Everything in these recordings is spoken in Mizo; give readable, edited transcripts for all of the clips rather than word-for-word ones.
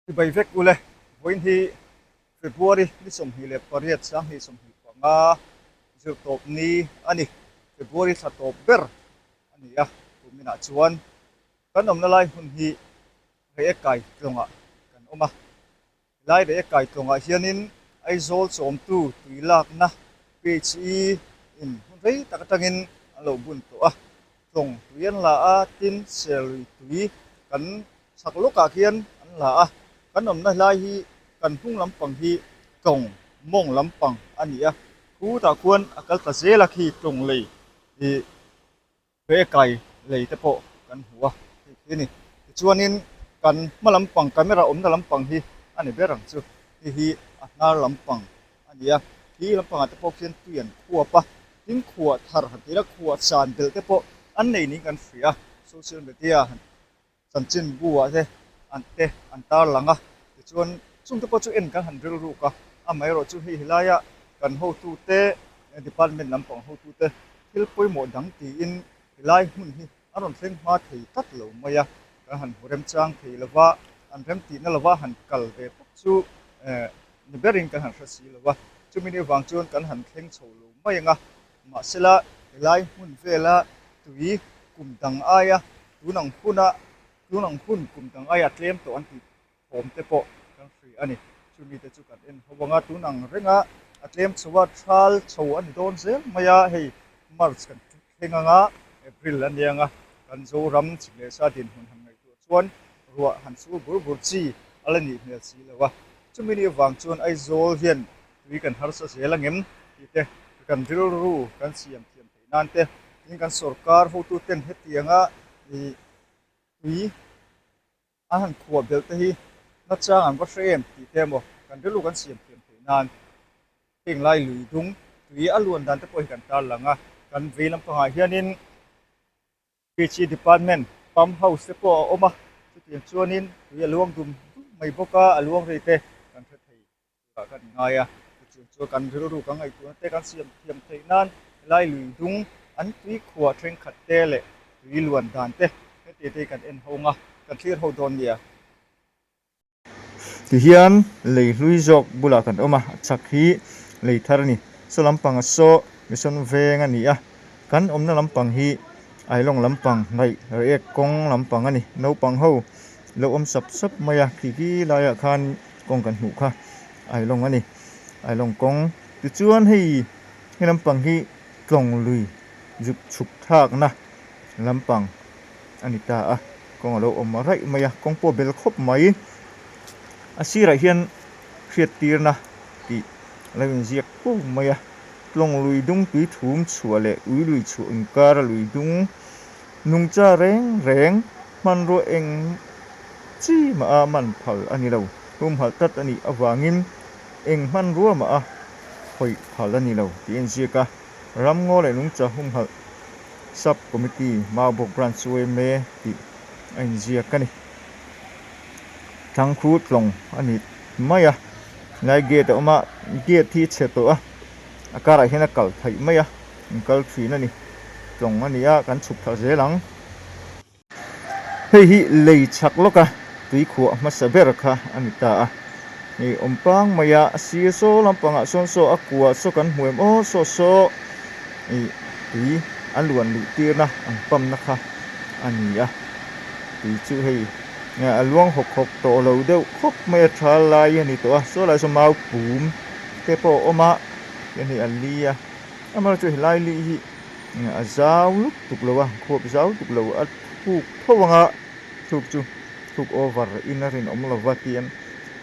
Chibai vek ule, vawiin hi February ni 28 2025 zirtawp ni a ni. February thla tawp ber a ni a, kuminah chuan kan awmna lai hmun hi Reiek kai tlawngah kan awm a. Helai Reiek kai tlawngah hianin Aizawl chawmtu tui lakna PHE in hun rei tak atangin an lo bun tawh a. Tlawng tui an la a, tin Serlui tui kan chhak lawkah khian an la a, kan awmna helai hi kan hnung lampang hi tlawng mawng lampang a ni a, khutah khuan a kal ta zel a khi tlawng lei ih ve kai lei te pawh kan hmu a hei khi a ni. Tichuanin kan hma lampang camera awmna lampang hi a ni ber ang chu, hei hi a hnar lampang a ni a, khi lampangah te pawh khian tui an khuap a, tin khuah thar han tih la khuah chan belh te pawh an nei niin kan hria a, social media han chanchinbu ah te an te an tarlang a, tichuan chung te pawh chu en kan han rilruk a, amaherawh chu hei helaia kan hotute department lampang hotute thil pawimawh dang tiin helai hmun hi a rawn thleng hma thei tlat lo mai a, kan han hmu remchang thei lo va, an remtihna lova han kal ve pawp chu eh ni berin kan han hre si lo va, chumi ni avang chuan kan han thleng chho lo mai ang a, mahsela helai hmun vela tui kum dang aia tun ang huna tun ang hun kum dang aia tlem tawh an tih thawm te pawh kan hria a ni. Chumi te chu kan en ho ang a, tun ang renga a tlem chho a, thal chho a ni dawn zel mai a, hei March kan thleng ang a, April a nia ang a, kan Zoram chhip leh sa dinhmun han ngaihtuah chuan ruah han sur bur bur chi a la nih hmel si lo a. Chumi ni avang chuan Aizawl hian tui kan harsa zel ang em tih te kan rilru kan siam thiam theih nan te, tin kan sorkar hotuten hetianga ih tui an han khuah belh te hi nachang an va hre em tih te emaw kan rilru kan siam thiam theih nan heng lai lui dung tui a luan dan te pawh hi kan tarlang a, kan vei lampangah hianin PHE department pump house te pawh a awm a, chutiang chuanin tui a luang dum dum mai bawk a, a luang rei te kan hre thei. ah kan ngai a, tichuan chuan kan rilru kan ngaihtuahna te kan siam thiam theih nan helai lui dung an tui khuah thenkhat te leh tui luan dan te heti te hi kan en ho ang a, kan thlir ho dawn nia. Tihian lei hlui zawk bulah kan awm a, a chhak hi lei thar a ni. Saw lampang a saw Mission veng a ni a, kan awmna lampang hi Ailawng lampang ngaih Reiek kawng lampang a ni. Naupang ho lo awm sap sap mai a, khi khi laiah khan kawng kan hmuh kha Ailawng a ni, Ailawng kawng. Tichuan hei he lampang hi tlawng lui zuk chhuk thlakna lampang a ni ta a, kawng a lo awm raih mai a, kawng pawh a bel khawp mai. A sirah hian hriattirna tih a lo inziak kuau mai a, tlawng lui dung tui thum chhuah leh ui lui chhuah inkar a lui dung nungcha reng reng hmanrua eng chi mah a man phal a ni lo. Humhalh tlat a nih avangin eng hmanrua mah a hawi phal a ni lo tih a inziak a. Ramngaw leh Nungcha Humhalh Sub Committee Maubawk Branch yma tih a inziak a ni. Thangkhu tlawng a ni mai a, helai gate a awm a, gate hi chhe tawh a, a karah hian a kal theih mai a, an kal thin a ni. Tlawng a ni a, kan chhuk thla zel ang. Hei hi lei chhak lawka tui khuah hmasa ber kha a ni ta a, hei awm pang mai a, a sir saw lampangah sawn saw a kua saw kan hmu em aw saw saw ih tui a luan luh tirna an pamna kha a ni a, tui chu hei a luang hawk hawk tawh lo deuh khawp mai a tha lai a ni tawh a, saw lai saw mau pum te pawh a awm a, hian hei a li a, amaherawhchu helai li hi. A zau lutuk lo a, khuap zau lutuk lo a thuk tho ang a, thuk chu thuk over in a rinawm lo va tiang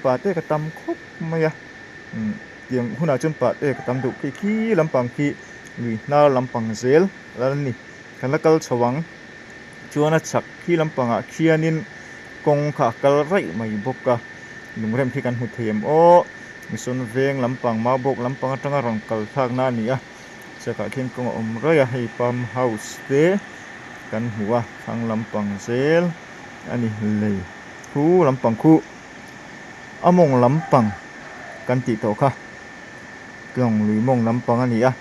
pate ka tam khawp mai a, tiang hunah chuan pate ka tam duh khi khi lampang khi lui hnar lampang zel a la ni, kan la kal chho ang chuan a chhak khi lampangah khianin kawng kha a kal raih mai bawk a, lungrem khi kan hmu thei em aw, Mission veng lampang Maubawk lampang atanga rawn kal thlakna a ni a. Chakah khian kawng a awm raih a, hei pump house te kan hmu a, thlang lampang zel a ni lei khu lampang khu a mawng lampang kan tih tawh kha tlawng lui mawng lampang a ni a,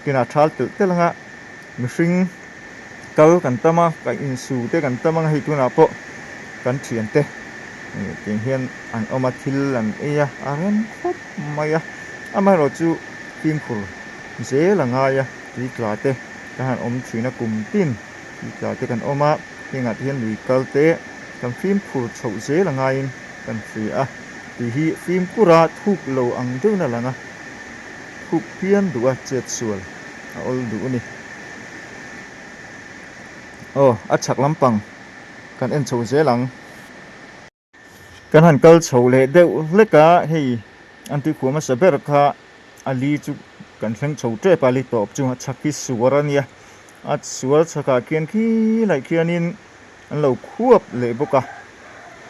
kinah thal telh telh anga mihring kal kan tam a, kan insu te kan tam anga hei tunah pawh kan thiante. Ih tiang hian an awm a thil an ei a a rem khawp mai a amaherawh chu fimkhur zel a ngai a tui tla te kan han awm thin a kum tin tui tla te kan awm a hengah te hian lui kal te kan fimkhur chhoh zel a ngaiin kan hria a tui hi fimkhur a thuk lo ang deuhin a lang a thuk phian duh a chet sual a awl duh a ni aw a chhak lampang kan en chho zel ang. Kan han kal chho leh deuh hlek a, hei an tuikhuah hmasa ber kha a li chu kan thleng chho tep a, li tawp chu a chhak hi suar a nia, a suar chhakah khian khi laih khianin an lo khuap leh bawk a,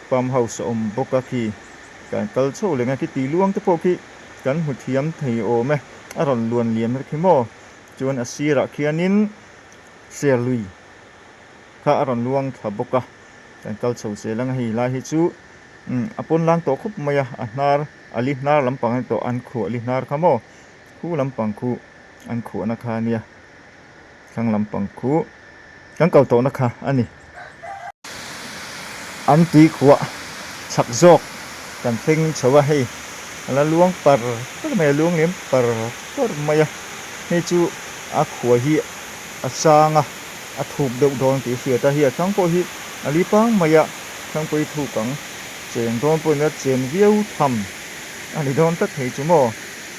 pump house a awm bawk a khi kan kal chho leh ang a, khi tui luang te pawh khi kan hmu thiam thei awm e, a rawn luan liam hlek hi maw, chuan a sirah khianin serlui kha a rawn luang thla bawk a. Kan kal chho zel ang a hei lai hi chu umm a pawn lang tawh khawp mai a a hnar a li hnar lampang a ni tawh an khuah li hnar kha maw khu lampang khu an khuahna kha a nia thlang lampang khu kan kal tawhna kha a ni. An tui khuah chhak zawk kan thleng chho a hei a la luang par par mai a luang lem par par mai a hei chu a khuah hi a sang a. A thuk deuh dawn tih hriat a, hei a thlang pawh hi a li pang mai a, thlang pawh hi thuk ang cheng dawn pawh nia chen viau tham a ni dawn tlat thei chu maw,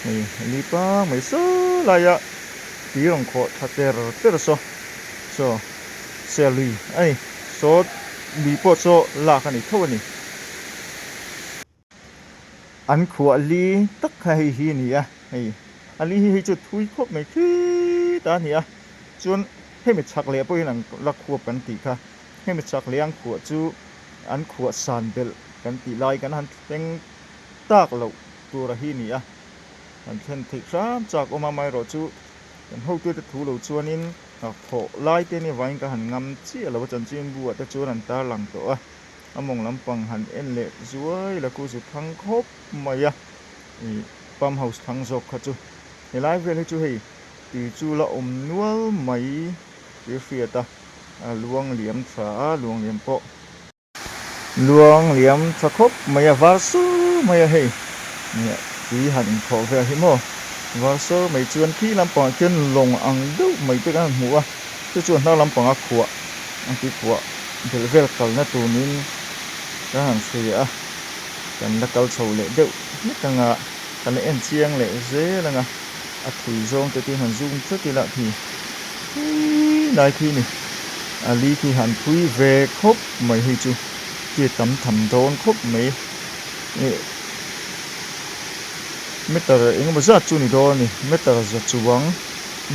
hei a li pang mai saw laia tui rawn khawh tha ter ter saw saw sia lui a ni saw lui pawh saw lak a ni tho a ni. An khuah li tak kha hei hi a ni a, hei a li hi hei chu thui khawp mai khit a ni a, chuan hemi chhak leh pawhin an la khuap kan tih kha, hemi chhak leh an khuah chu an khuah san belh kan tih lai kan han thleng tak loh tur a hi a ni a, han thlen theih hram chak awm a, amaherawh chu kan hotute thu lo chuanin thawh lai te ni vangin ka han ngam chiah lo a, chanchinbu ah te chuan an tarlang tawh a. A mawng lampang han en leh zuai la khu zu thang khawp mai a, ih pump house thang zawk kha chu helai vel hi chu hei tui chu la awm nual mai tih a hriat a, a luang liam tha a, luang liam pawh luang liam tha khawp mai a, var sur mai a hei ih tui han inkhawh vel hi maw var sur mai chuan khi lampangah khian lawng ang deuh mai te kan han hmu a, chu chu a hnar lampanga khuah a ti khuah. Belh vel kalna tunin ka han hria a, kan la kal chho leh deuh hlek ang a, kan la en chiang leh zel ang a, a thui zawng te chu han zoom thut ila khi thui lai khi ni, a li khi han thui ve khawp mai hei chu chi tam tham dawn khawp mai ih meter engemaw zat chu ni dawn a ni, meter za chuang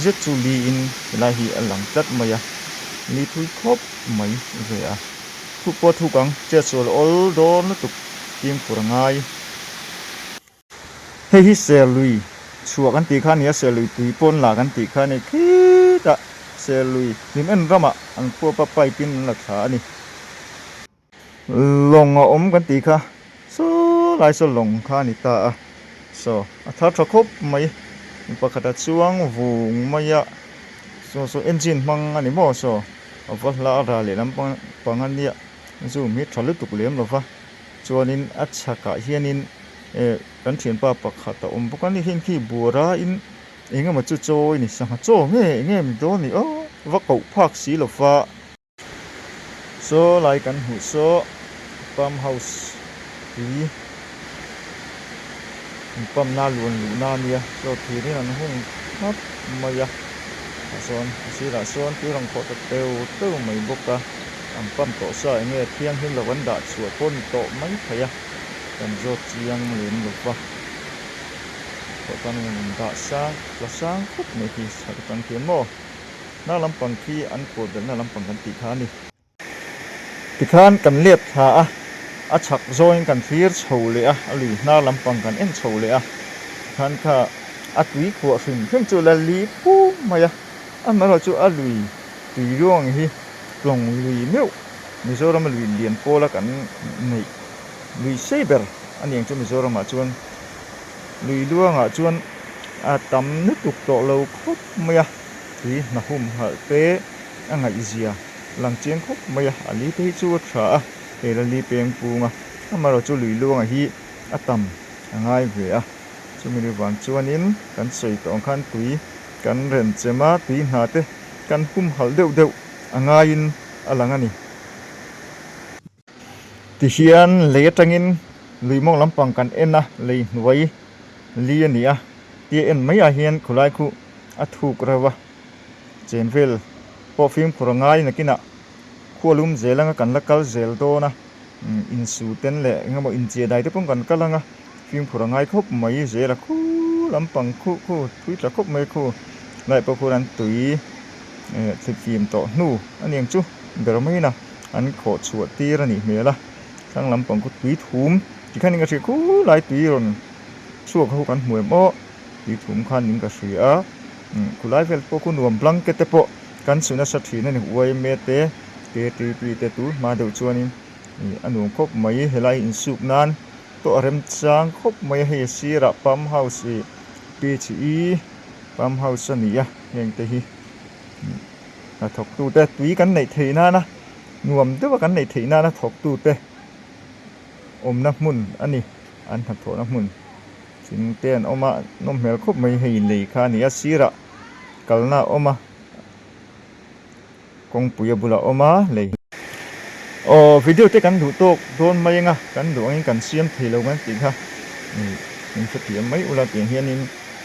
zet chu liin helai hi a lang tlat mai a. Ni thui khawp mai ve a. Thuk pawh thuk ang, chet sual awl dawn lutuk fimkhur a ngai. Hei hi Serlui chhuah kan tih kha a ni a, Serlui tui pawn la kan tih kha a ni khitah Serlui hlim en ramah an khuapa pipe in an la thla a ni. Lawng a awm kan tih kha saw lai saw lawng kha a ni ta a, saw a thar tha khawp mai, mi pakhat a chuang vung mai a, saw saw engine hmang a ni maw saw a va hla a ral leh lampang pang a nia zoom hi tha lutuk lem lo va, chuanin a chhakah hianin eh kan thianpa pakhat a awm bawk a ni heng khi buara in eng emaw chu chawi ni sangha chaw nge eng nge mi dawn ni aw va koh phak si lo va. Saw lai kan hmuh saw pump house tui in pump na luan luh na ania saw thir in an hung thlap mai a tah sawn a sirah sawn tui rawn khawh ta teu teu mai bawk a an pump tawh sa eng nge thianghlim lo an dah chhuah pawh ni tawh mai thei a kan zawt chiang lem lo va tawh tan in an indah sang tla sang khawp mai khi chhak atang khian maw. Hna lampang khi an khuah belhna lampang kan tih kha a ni. Tikhan kan lep thla a, a chhak zawngin kan thlir chho leh a, a lui hnar lampang kan en chho leh a. Tikhan kha a tui khuah hrim hrim chu la li phum mai a, amaherawhchu chu a lui tui ruang hi tlawng lui meuh Mizorama lui lian pawla kan neih lui sei ber a ni ang chu Mizoramah chuan lui luangah chuan a tam lutuk tawh lo khawp mai a. Tui hna humhalh te a ngaihzia lang chiang khawp mai a, a li te hi chu a tha a, hei la li peng pung a, Amaherawhchu lui luangah hi a tam a ngai ve a, chumi ni vang chuanin kan sawi tawh ang khan tui kan renchem a, tui hna te kan humhalh deuh deuh a ngaiin a lang a ni. Tihian lei atangin lui mawng lampang kan en a, lei hnuai li a ni a, tia en mai ah hian khawlai khu a thuk reuh a, chen vel pawh fimkhur a ngai nakinah khua lum zel anga kan la kal zel dawn a, insu ten leh eng emaw inchia dai te pawh kan kal anga fimkhur a ngai khawp mai zel a, khu lampang khu khu thui tla khawp mai khu lai pawh khuan an tui eh thlifim tawh hnu a ni ang chu ber maiin a an khawh chhuah tir a nih hmel a thlang lampang khu tui thum tikhan in ka hria khulai tui rawn chhuak ho kan hmu em aw tui thum khan in ka hria a khulai vel pawh khu nuam blanket te pawh kan su nasa thin a ni yma te ktp te tur hma deuh chuanin ih a nuam khawp mai helai insuk nan pawh a remchang khawp mai a hei a sirah pump house ih phe pump house a ni a heng te hi hnathawktu te tui kan neih theih nana nuam deuha kan neih theih nana thawktu te awmna hmun a ni an hnathawhna hmun thing te an awm a nawm hmel khawp mai hei lei kha a ni a sirah kalna a awm a kawngpui a bulah a awm a lei aw video te kan duh tawk dawn mai anga kan duh angin kan siam thei lo kan tih kha ih min hrethiam mai ula tiang hianin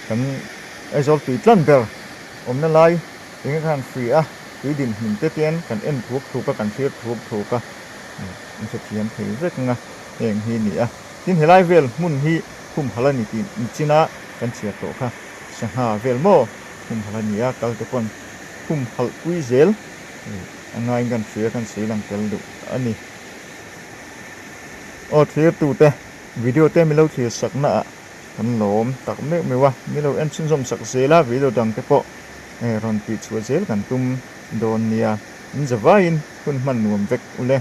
kan Aizawl tui tlan ber awmna lai eng khan hri a tui dinhmun te ten kan en thuk thuk a kan thlir thuk thuk a in hrethiam thei vek anga heng hi a ni a tin helai vel hmun hi humhalh a ni tih nichina kan chhiar tawh kha sangha vel maw humhalh a ni a kal te pawn humhalh pui zel a ngaiin kan hria kan sawi lang tel duh a ni. Aw thlirtute video te milo thlir sakna ah Kan lawm tak meuh meuh a, ni lo en chhunzawm sak zel a, video dang te pawh rawn tih chhuah zel kan tum dawn nia. In zavaiin hun hman nuam vek ule.